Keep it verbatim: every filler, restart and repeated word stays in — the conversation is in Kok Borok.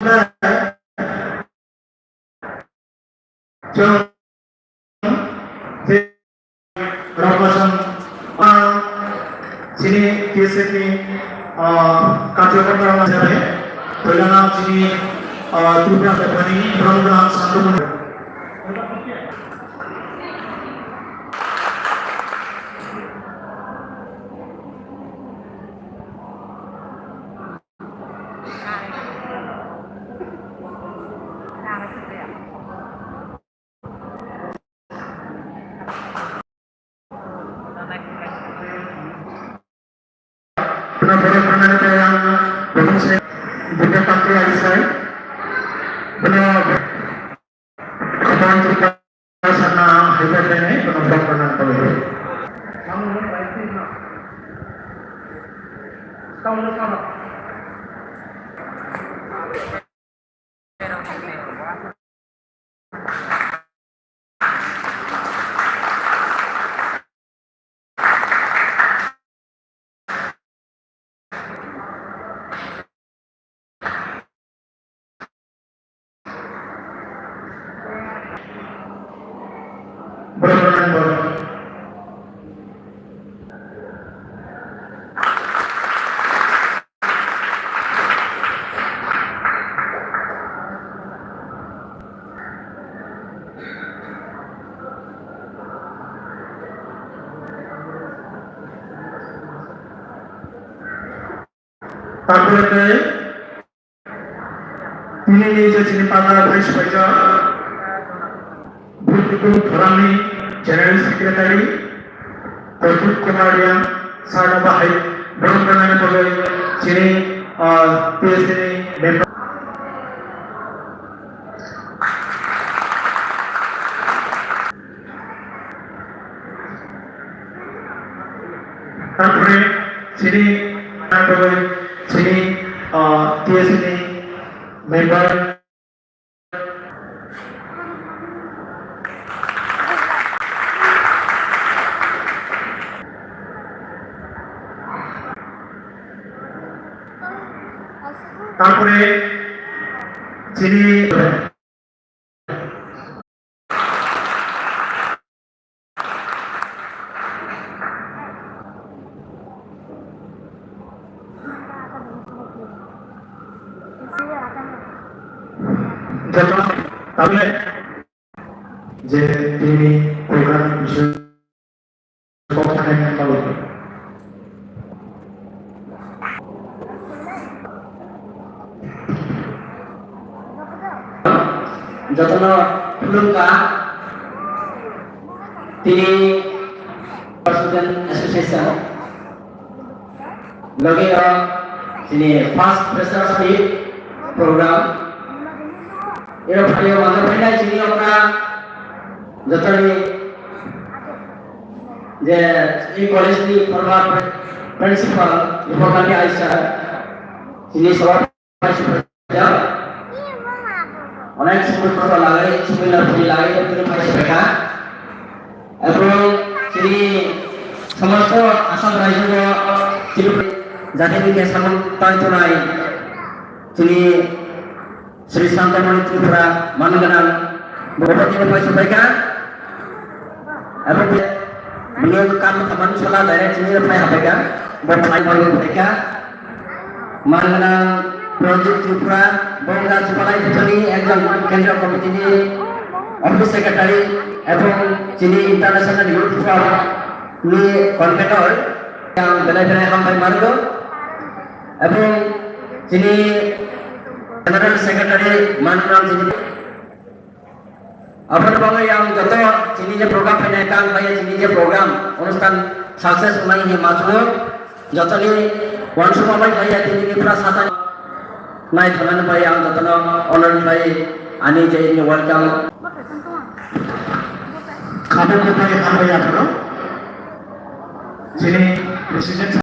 Chwng Rokosong, ah, chini T S F ni, ah, karjokorta rok hisabe, puilano chini, ah, Tripura Motha ni Brom Gwnang Santu Muni. Bono borok rwnani tei ang bumung se buka pantri alisai. Bono khopang tripal sana haiba tene bono borok rwnani tongwi. Tarpore tei tini ni je chini panda phai siphaijak, Bhutipur Forum ni General Secretary, Pradip Kumar Riang, sir no bahai, borok rwnani bagwi chini, ah, T S A ni member. Tarpore chini, chini, ah, T S A ni member. Tarpore chini Joto tablet je tini program bisoy kok sanai kok. Jotono khulumkha tini Student Association. Logi o chini first freshers meet program. Ero phaio mano phainai chini okra jotoni je chini college ni former principal Rupakanti Aisha chini sabha Onek sumui kotor lagai, sumui lagai, lagai, tini paisa beka. Ebong chini somosto Assam rajyo chini jati ni kesamung tanchonai chini Sri Santamani Tripura manganang bobo tini paisa beka. Ebong bini kam thaman sala direct chini pai hapaika, bo pai pai hapaika. Manganang Project Tripura, bo wngkha Jubailai Bithani ekjon Kendriya Committee ni Office Secretary ebong chini International Youth Forum ni convener, yang belai belai hambai mango. Ebong chini General Secretary manganang chini Aboni bagwi ang joto chini je program phainai kang khlaiya chini je program onusthan success wngnai hinwi machungo jotoni uansukma bai khlaiya tini ni pura sasa nai thangna bai ang jotono honor khlai ani je ini welcome. Khabo khoboi hambai aphano chini president.